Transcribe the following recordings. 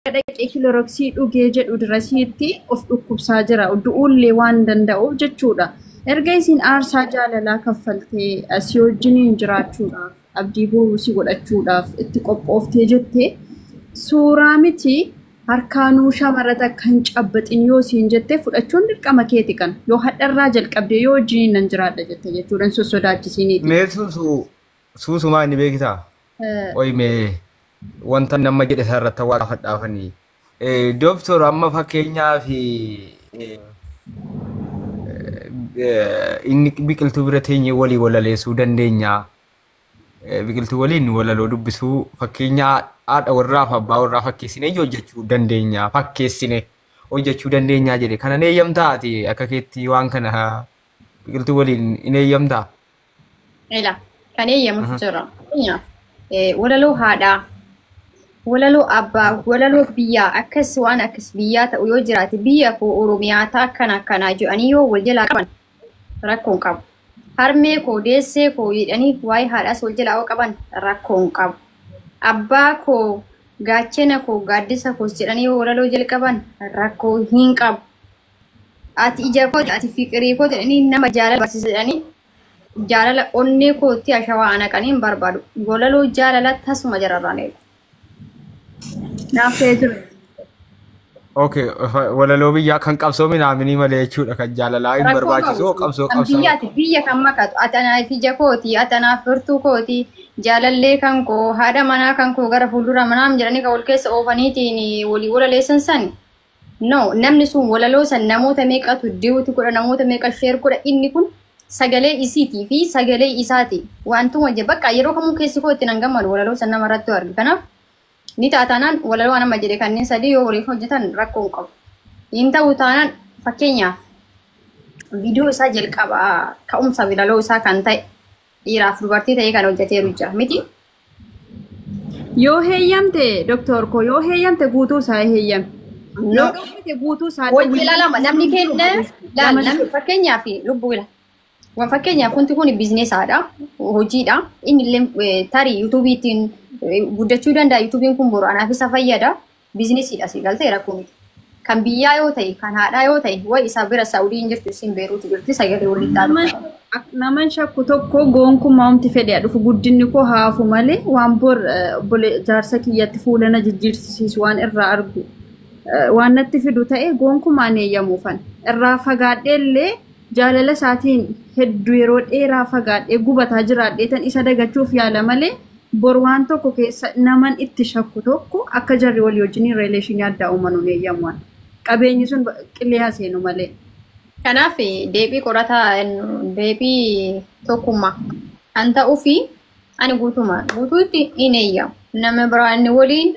Dhaqee kiloroksii dhugee jedhu dirasiitti of dhukkubsaa jira. Du'uullee waan danda'uuf jechuudha. Erga isin aarsaa jaalalaa kaffaltee si wajjiniin jiraachuudhaaf, abdii boruu si godhachuudhaaf itti qophooftee jettee, suuraa miti harkaanuu shamara takka hin cabbaxin yoo siin jettee, fudhachuun dirqama keeti kan yoo hadharraa jalqabdee yoo wajjiniin nan jiraadha jette jechuudha, hin sossodaachisiniiti. Mee suusu suusumaa inni beektaa? Qoy, mee wanta nama jedhe isaa irratti waa gaafadhaafanii. Dooktor, amma fakkeenyaaf inni biqiltuu bira teenyee walii walaleessuu dandeenya. Biqiltuu waliin walaloo dubbisuu, fakkeenya haadha warraa fi abbaa warraa fakkeessinee hojjechuu dandeenya. Fakkeessine hojjechuu dandeenya jedhe. Kana ni eeyyamtaa ati akka keetti waan kana biqiltuu waliin in eeyyamtaa? Ila kan eeyyamutu jira. Fakkeenyaaf walaloo haadhaa, walaloo abbaa, walaloo biyyaa, akkas waan akkas biyyaa ta'u yoo jiraate, biyya koo Oromiyaa ta'a akkana akkanaa jedhanii yoo wal jalaa qaban rakkoo hin qabu. Harmee koo, deessee koo jedhanii waa'ee haadhaas wal jalaa yoo qaban rakkoo hin qabu. Abbaa koo, gaachana koo, gaaddisa koos jedhanii yoo walaloo jalqaban rakkoo hin qabu. Ati ija koo, ati fiqirii koo jedhanii nama jaalala barsiisa jedhanii jaalala onnee kootti ashawaa naqanii hin barbaadu. Walaloo jaalala tasuma jararraan eegu. Naaf ta'ee jira. Okay, walaloo biyyaa kan qabsoo minaaminii malee jechuudha, kan jaalalaa hin Rakkoo barbaachisu qabu. qabsoo Kan qabsoo. biyyaati, biyya kan makatu, ati anaaf ija kooti, ati anaaf furtuu kooti, jaalallee kan koo, haadha manaa kan koo gara fuuldura manaam jedhanii kan wal keessa oofaniitiin walii walaleessan san. No, namni sun walaloo san namoota meeqatu diwuti godha, namoota meeqa share godha? Inni kun sagalee isiitii fi sagalee isaati. Wantuma je bakka yeroo kamuu keessi koo itti nan gammadu walaloo san nama irratti argu. Kanaaf ni taataanaan walaloo nama jedhe kanneen sadii yoo waliif hojjetan rakkoo hin qabu. Hin ta'u taanaan, fakkeenyaaf viidiyoo isaa jalqabaa ka'umsa walaloo isaa kan ta'e dhiiraaf dubartii ta'ee kan hojjeteeru jira miti. Yoo heeyyamte, doktor koo, yoo heeyyamte guutuu isaa heeyyame. Yoo dhowwite guutuu isaa Wajji ilaalama namni kenna laal, namni fakkeenyaaf lubbuu ila. Waan fakkeenyaaf wanti kun biizinesaadha, hojiidha. Inni illee tarii yuutuubii ittiin guddachuu danda'a. Yuutuubiin kun boru anaaf isa fayyada. Biizinesiidha, si galtee rakkoo miti. Kan biyyaa yoo ta'e, kan haadhaa yoo ta'e, wayi isa bira Saa'udii hin jirtu, isin Beeruuti jirti, sagalee walitti Naman naman shakku tokko gonkumaa humti fedhe dhufu, guddinni koo haafu malee, waan bor jaarsa kiyyatti fuula na jijjiirsiisu waan irraa argu waan natti fidu ta'e gonkumaan eeyyamuufan. Irraa fagaadhee illee jaalala isaatiin hedduu yeroo dheeraa fagaadhee gubataa jiraadhee tan isa dagachuuf yaala malee, bor waan tokko keessa naman itti shakku tokko akka jarri walii wajjiniin relationii addaa uuman eeyyamuwan. Qabeenyi sun qillee haseenu malee. Kanaaf deebii qorataa, deebii tokkummaa kan ta'uu fi ani guutuma guutuutti hin eeyyamu. Nama biraa inni waliin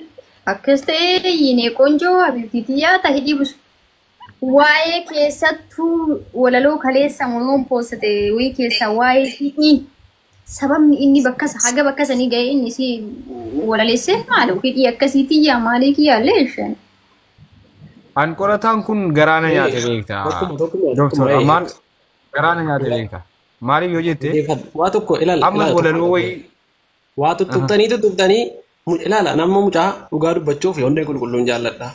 akkas ta'ee yinee qonjoo habibtitiyyaa ta'e dhibusu. Waa'ee keessattuu walaloo kaleessa moyoon poostate wayii keessa waa'ee hidhii, sababni inni bakka haga bakka sanii ga'ee inni si walaleessee maali, hidhii akkasii tiyyaa maalii kiyyaallee isheen. An qorataan kun garaana nyaate beektaa. Tokkuma tokkuma. Dooktor Tokkuma. Ammaan garaana nyaate beektaa. Maaliif yoo jette, Waa tokko ilaala. amma walaloo wayii Waa tuttuqxanii tuttuqxanii ilaala, nama mucaa dhugaa dubbachuuf onnee qulqulluun jaalladha.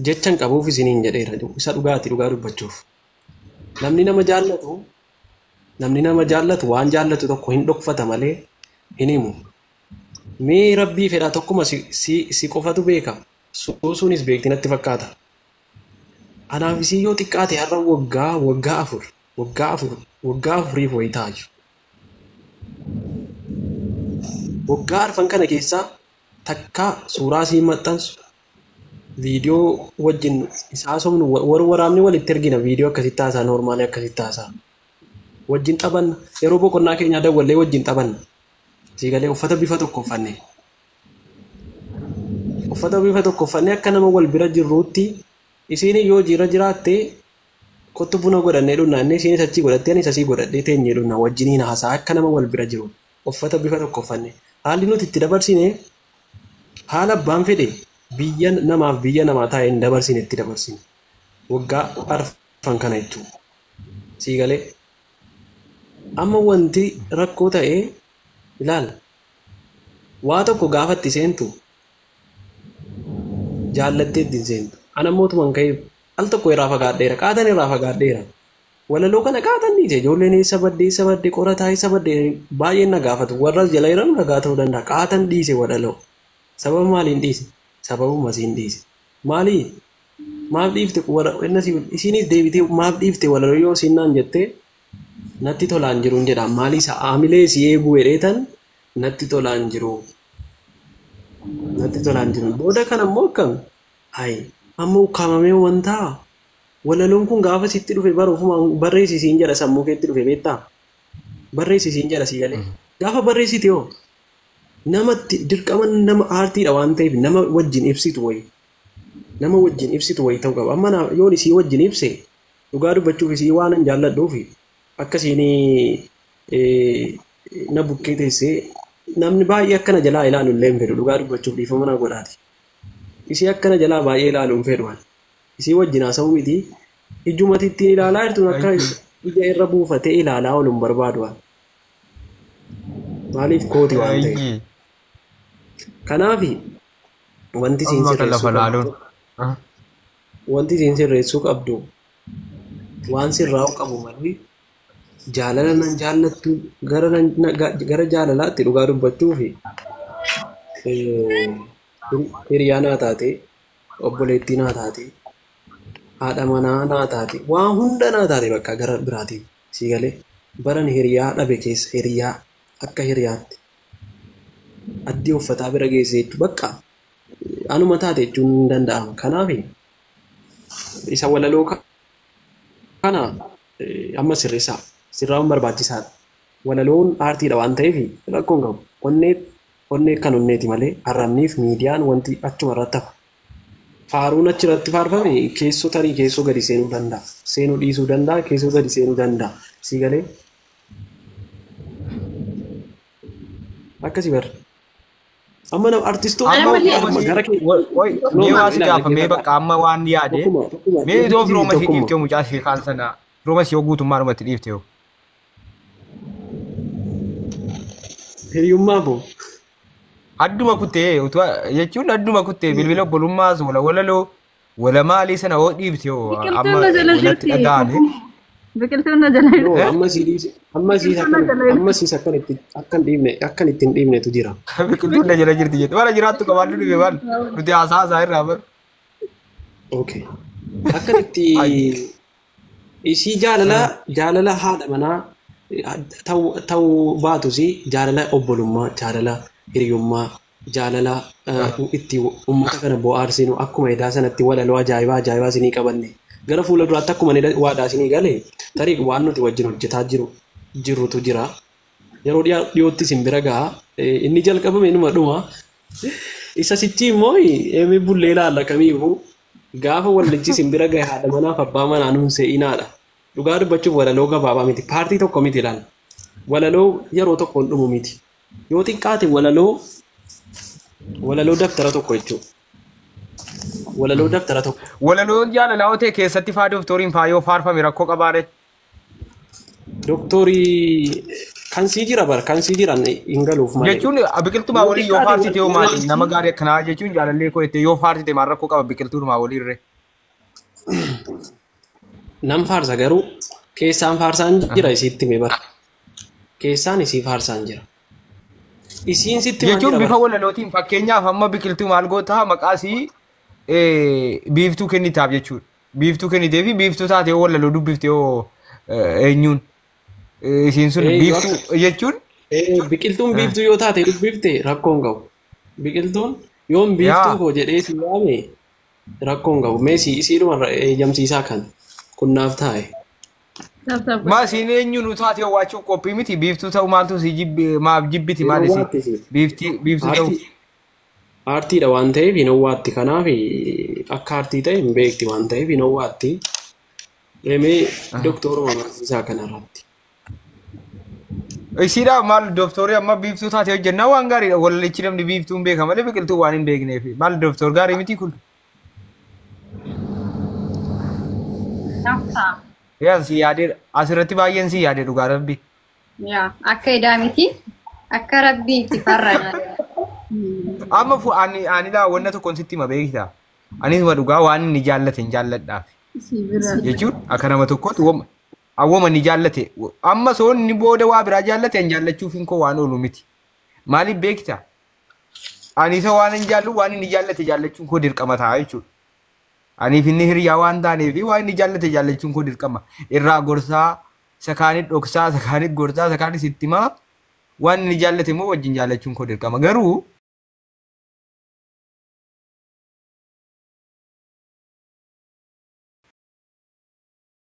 Jechan qabuuf isiniin jedheera, isa dhugaati dhugaa dubbachuuf. Namni nama jaallatu, namni nama jaallatu waan jaallatu tokko hin dhokfata malee hin himu. Mee rabbii fedhaa tokkuma si qofatu beeka. Suusuunis beekti natti fakkaata. Anaaf isii yoo xiqqaate har'a waggaa 4, waggaa 4, waggaa 4f wayii ta'a jiru. Waggaa arfan kana keessaa takka suuraa sii maxxansu, viidiyoo wajjin isaa somnu waraabni walitti ergina, viidiyoo akkasitti haasaa, normaalii akkasitti haasaa. Wajjin taphanna, yeroo boqonnaa keenyaa dawwallee wajjin taphanna. Sii galee? Uffata bifa tokko uffanne. Uffata bifa tokko uffannee akka nama wal bira jirruutti, isiin yoo hojiirra jiraatte kottu buna godhannee dhunna, inni isiinis achii godhattee anis asii godhadhee teenyee dhunna, wajjiniin haasaa akka nama wal bira jiru. Uffata bifa tokko uffanne. Haalli nuti itti dabarsine haala abbaan fedhe biyya namaaf biyya namaa taa'ee hin dabarsine itti dabarsine. Waggaa arfan kana jechuudha. Sii galee? Amma wanti rakkoo ta'e ilaala. Waa tokko gaafa itti seentu Jaallattee ittiin seentu. Ana mootumaan ka'ee al tokko irraa fagaadheera. Qaatan irraa fagaadheera. Walaloo kana qaatan dhiise. Ijoolleen eessa badde eessa badde qorataa eessa badde baay'een na gaafatu. Warras jala jiran ragaa ta'uu danda'a. Qaatan dhiise walaloo. Sababa maaliin dhiise? Sababuma siin dhiise. Maalii? Maaf dhiifte isiinis deebitee maaf dhiifte walaloo yoo isiin naan jettee natti tolaan jiruun jedha. Maalii isa haamilee si eeguu jedheetan natti tolaan jiru. Natti tolaan jiru. Booda kana immoo akkam? Hayi amma ukkaamamee wantaa walaloon kun gaafa sitti dhufe bara ofumaan barreessi siin jedha sammuu keetti dhufe beektaa? Barreessi siin jedha si galee. Gaafa barreessite hoo namatti dirqama nama aartiidha waan ta'eef nama wajjin ibsitu wayi. Nama wajjin ibsitu wayi ta'uu qaba. Amma yoon isii wajjin ibse dhugaa dubbachuuf isii waan hin jaalladhuufi akka isiin na bukkee teessee namni baay'ee akkana jalaa ilaalu illee hin fedhu dhugaa dubbachuuf dhiifama na godhaati. Isii akkana jalaa baay'ee ilaalu hin fedhu. Isii wajjin haasa'u miti ijjumati ittiin ilaalaa jirtu akka ija irra buufatee ilaalaa oolu hin barbaadu. Maaliif kooti waan ta'eef. Kanaaf wanti isiin sirreessuu qabdu wanti isiin sirreessuu qabdu waan sirraa'u qabu malee jaalala nan jaallattu gara jaalalaatti dhugaa dubbachuu fi hiriyaa naa taate obboleettii naa taate haadha manaa naa taate waan hunda naa taate bakka gara biraatiin sii galee baran hiriyaa dhabe keessa hiriyaa akka hiriyaatti addii uffataa bira geesse jechuun bakka anuma taate jechuun hin danda'ama. Kanaaf isa walaloo kana amma sirreessaa sirraa'uun barbaachisaadha. Walaloon aartiidha waan ta'eef rakkoon qabu. Onnee kan onneeti malee arrabniif miidiyaan wanti achuma irratti hafa. Faaruun achirratti faarfame keessoo tarii keessoo gadi seenuu danda'a. Seenuu dhiisuu danda'a, keessoo gadi seenuu danda'a. Sii galee akkasii bara. Amma nama artistoota gara kee. Mee waa si gaafa mee bakka amma waan yaade mee iddoo firooma ishee dhiiftee mucaa ishee kaan sana firooma ishee guutummaa dhumatti dhiifte yoo. Hiriyummaa boo. Adduma kuttee jechuun adduma kuttee bilbila obbolummaas wala walaloo wala maalii sana hoo dhiifte yoo amma walitti dhaga'ame. Biqiltuun na jala jirti. Amma siis akkan ittiin dhiibnetu jira. Biqiltuun na jala jirti jettu. Bara jiraattu qabaadhu dhufe maal nuti haasaa isaa irraa bara. Okay. Akkan itti isii jaalala haadha manaa ta'uu baatus jaalala obbolummaa, jaalala hiriyummaa, jaalala itti uummata kana bohaarsinu akkuma edaa sanatti walaloo ajaa'ibaa ajaa'ibaa isinii qabanne. Gara fuula duraatti akkuma waadaa isinii galee tarii waan nuti wajjin hojjetaa jirrutu jira. Yeroo dhiyootti isin bira ga'a. Inni jalqabame inuma dhuma. Isa sichi immoo eemee bullee ilaalla kamiifuu gaafa wallichi isin bira gahe haadha manaaf abbaa manaa nuun se'inaadha. Dhugaa dubbachuuf walaloo gabaabaa miti. Paartii tokko miti ilaalla. Walaloo yeroo tokko hin dhumu miti. Yoo xiqqaate walaloo daftara tokko jechuudha. Walaloo daftara tokko. Walaloon jaalalaa ta'e keessatti faa dooktoriin faa yoo faarfame rakkoo qabaare. Dooktorii kan sii jira bara kan sii jiran hin galuuf malee. Jechuun biqiltumaa walii yoo faarsite yoo maali nama gaarii akkanaa jechuun jaalallee koo jettee yoo faarsite maal rakkoo qaba biqiltuunumaa waliirre. Nam faarsa garuu keessaan faarsaan jira isiitti mee bara. Keessaan isii faarsaan jira. Isiin sitti maal Jechuun jira bifa bara. walalootiin fakkeenyaaf amma biqiltuu maal gootaa maqaa isii biiftuu kennitaaf jechuudha. Biiftuu kennitee fi biiftuu taatee walaloo dubbiftee yoo eenyuun isiin sun biiftuu jechuun. Biqiltuun biiftuu yoo taate dubbifte rakkoon qabu. Biqiltuun yoon biiftuu koo jedhee si waame rakkoon qabu. Mee isiidhuma eeyyamsiisaa kan kunnaaf taa'e. Maa isiin eenyuun taatee owwaachuuf qophii miti biiftuu ta'u maaltu si maaf jibbiti maal isiin biiftuu ta'u. Aartiidha waan ta'eef hin owwaatti. Kanaaf akka aartii ta'e hin beekti waan ta'eef hin owwaatti. Mee doktoruma barsiisaa kanarratti. Isiidha maal doktorii amma biiftuu taatee hojjennaa waan gaariidha. Walalichi namni biiftuu hin beeka malee biqiltuu waan hin beekneef. Maal doktor gaarii miti kun? Yaa si yaadee asirratti baay'een si yaadee dhugaa rabbi. Yaa akka edaa miti akka rabbii itti farra. Amma ani daawwanna tokkoon sitti hima beektaa? Anis ma dhugaa waan inni jaallate hin jaalladhaaf. Si bira. Jechuun akka nama tokkootti awwama ni jaallate. Amma soo inni booda waa biraa jaallate hin jaallachuuf hin koo waan oolu miti. Maaliif beekta? Ani isa waan hin jaallu waan inni jaallate jaallachuun koo dirqama ta'a jechuudha. Aniif inni hiriyaa waan taaneef waan inni jaallate jaallachuun koo dirqama. Irraa gorsaa, isa kaanit dhoksaa, isa kaanit gorsaa, isa kaanis itti himaa. Waan inni jaallate immoo wajjin jaallachuun koo dirqama. Garuu